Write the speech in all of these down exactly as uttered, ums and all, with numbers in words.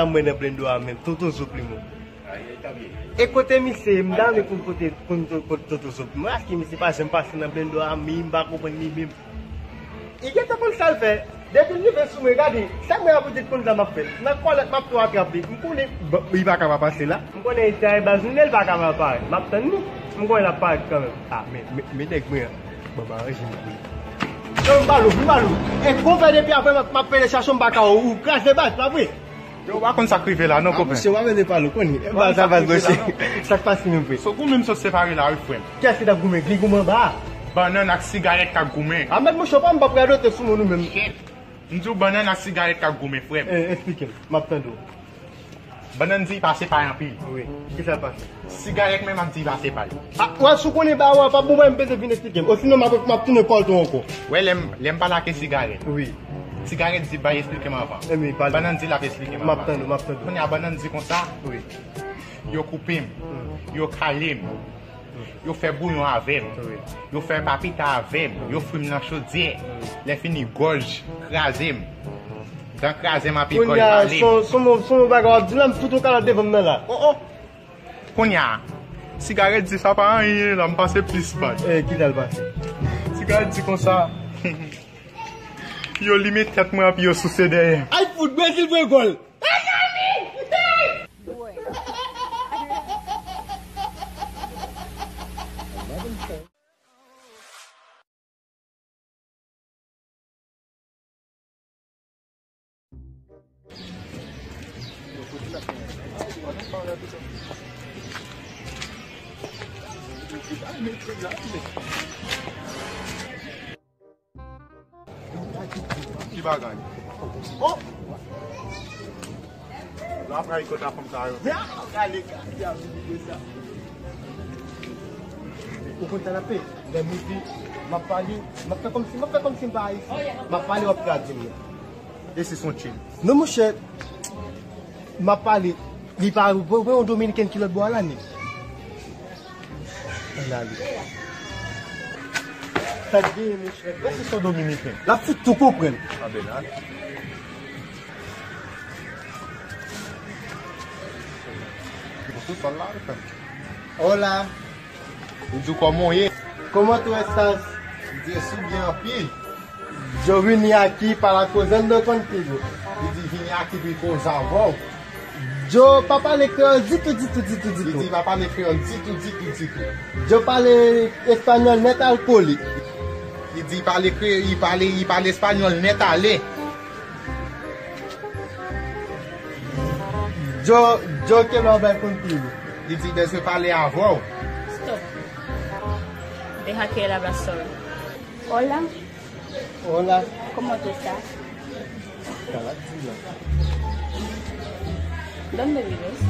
Mwen nan plendo a menm, Toto Zo Plimo. E kote misye, m ta vle konn kote, konn to-, kote Toto Zo Plimo. Aske misye pa janm pase nan plendo a, mi, m pa konprann li menm. Li gentan konn sa l fè. Depi l rive sou mwen, gade, sa mwen ap di konn sa m ap fè. Nan kòlèt m ap tou atrap li. M konnen, bon, li pa ka pa pase la. M konnen Ita e baz nou, l pa ka pa parèt. M ap tann li. M konnen l ap parèt kanmenm. Ah, men, men, men nèg mwen an. Bon, m aranje m pou li. Yo, m ba l ou, m ba l ou. E konpè depi apre m ap, m ap pede chache w, m pa ka wè w, ou kraze baz, pa vre? Yo, w pa konn sa k rive la, non, konpè. Misye, w ap vin pale, w konnen. E baz sa, baz mwen, sa k pase menm vre? So goumen m sot separe la, wi, frè m. Kiyès ki t ap goumen? Ki goumen anba a? Bannann ak sigarèt k ap goumen. A, mèt mouche, w pa m p ap radote sou moun ou menm. M di w bannann ak sigarèt k ap goumen, frè m. Eh, eksplike m. M ap tande w. Bannann di l pa se pa l anpil. Wi. Kisa l pase? Sigarèt menm ap di l pa se pa l. A, w al sou konnen ba w a, pa bon, m bezwen vin eksplike m. Osinon, m ap, m ap tounen kòl tou ankò. Wè, lè m, lè m pale ak sigarèt. Wi. Sigarèt di l bay eksplike m avan. Ebyen, pale. Bannann di l ap eksplike m avan. M ap tande w, m ap tande w. Kounye a, bannann di konsa. Wi. Yo koupe m. Hmm. Yo kale m. Yo fè bouyon avè m. Wi. Yo fè papita avè m. Yo fri m nan chodyè. Wi. Lè fini, gòj kraze m. Dan kraze m, api gòj vale m. Kounye a, son, son, son bagay w ap di la, m fout yon kalòt devan m nan la. Oh, oh. Kounye a, sigarèt di sa pa anyen la, m pase plis bad. Eh, kisa l pase? Sigarèt di konsa. Yo limen tèt mwen, api yo souse dèyè m. Ay, fout, Brezil voye gòl. Ki bagay? Oh! La pran ikot a fanm sa yo. Ou konn sa n ap fè? Lè midi, m ap pale, m ap fè kòmsi, m ap fè kòmsi m pa ayisyen. M ap pale, w ap tradui m. This is on chill. Non, monchè, m ap pale, li pa, wè yon dominiken ki lòt bò a la, nèg. Ann ale. Sa k genyen, monchè? Èske se yon dominiken? L ap fout tou konprann. A, Bernard. Hola. Ou di w kòman w ye? ¿Cómo tú estás? Li di, "Estoy bien, papi." Yo vini aquí para cosando contigo. Li di, "Vini aki pou koze avè w." Yo pa pale kreyòl ditou, ditou, ditou, ditou. Li di, "Pa pale kreyòl ditou, ditou, ditou." Yo pale espanyòl nèt alkolik. Li di, "Pale kre-, li pale, li pale espanyòl nèt ale." Yo, yo quiero hablar contigo. Li di, "Bezwen pale avè w." Stop. Deja que él habla solo. Hola. Hola. ¿Cómo tú estás? Sa l ap di la. ¿Dónde vives?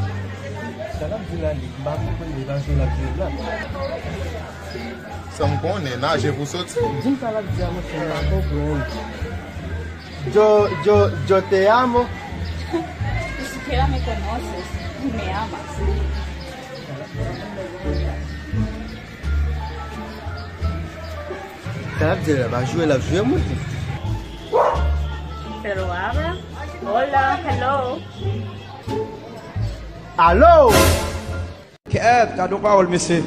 Sa l ap di la, li, m pa konprann li, pa sou l ap di la. Sa m konnen, naje pou soti. Di m sa l ap di a, monchè, m pa konprann. Yo, yo, yo te amo. Ni siquiera me conoces, ni me amas. Sa l ap di la, pa jwe, l ap jwe mwen tou. Pero habla. Hola, hello. Alo! Kèt, gade yon pawòl, mesye.